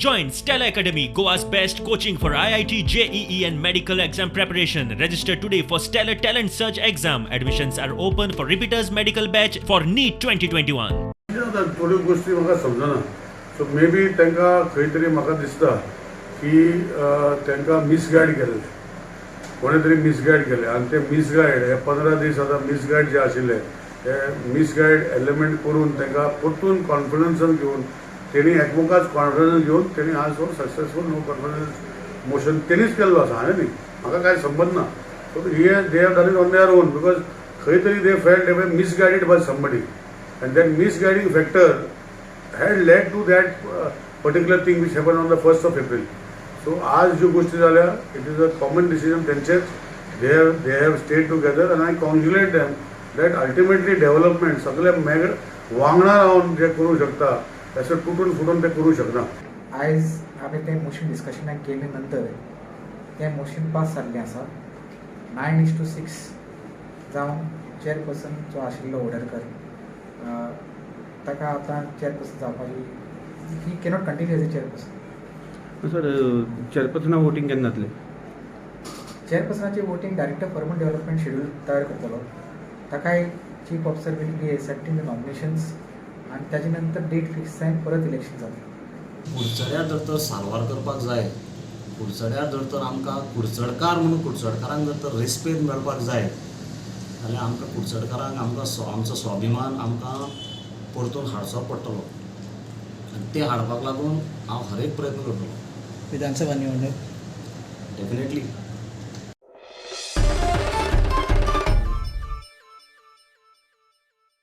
Join Stellar Academy, Goa's best coaching for IIT, JEE, and medical exam preparation. Register today for Stellar Talent Search exam. Admissions are open for repeaters medical batch for NEET 2021. आतां थोड्यो गोश्टी म्हाका समजना. So may be तांकां खंय तरी म्हाका दिसता की तांकां मिसगायड केल्लें कोणे तरी, मिसगायड केलें आनी ते मिसगायड हे 15 दीस आतां मिसगायड जे आशिल्ले ते मिसगायड एलिमेंट करून तांकां परतून कॉन्फिडन्सान घेवन, तेणी एकमुखाच कॉन्फिडन्स घेवन तेणी आज हो सक्सेसफूल नो कॉन्फिडन्स मोशन तेणीच केल्लो आसा, हांवें न्ही, म्हाका कांय संबंद ना. सो हे they have done it on their own because खंय तरी they felt they were misguided by somebody and that misguiding factor had led to that particular thing which happened on the 1st of April. So आज ज्यो गोष्टी जाल्या, it is a common decision तेंचेच. They have stayed together and I congratulate them that ultimately development सगळे Meg वांगडा रावन जे करूं शकता, तशें तुटून फुटून ते करूं शकना. आयज आमी तें मोशन डिस्कशनाक केले नंतर तें मोशन पास जाल्लें आसा 9:6 जावन. चेअरपर्सन जो आशिल्लो ओडरकर, ताका आतां चेअरपर्सन जावपाची, ही cannot continue as a chairperson. Sir, चेअरपर्सना voting केन्ना जातलें? चेअरपर्सनाची voting director for urban development schedule तयार करतलो. ताकाय chief officer will be accepting the nominations आनी ताजे नंतर डेट फिक्स जावन परत इलेक्शन जातलें. कुडचड्यार जर तर साल्वार करपाक जाय, कुडचड्यार जर तर आमकां कुडचडकार म्हणून कुडचडकारांक जर तर रेस्पेद मेळपाक जाय जाल्यार आमकां कुडचडकारांक आमकां आमचो स्वाभिमान आमकां परतून हाडचो पडटलो आनी ते हाडपाक लागून हांव हर एक प्रयत्न करतलो. विधानसभा निवडणूक? डेफिनेटली.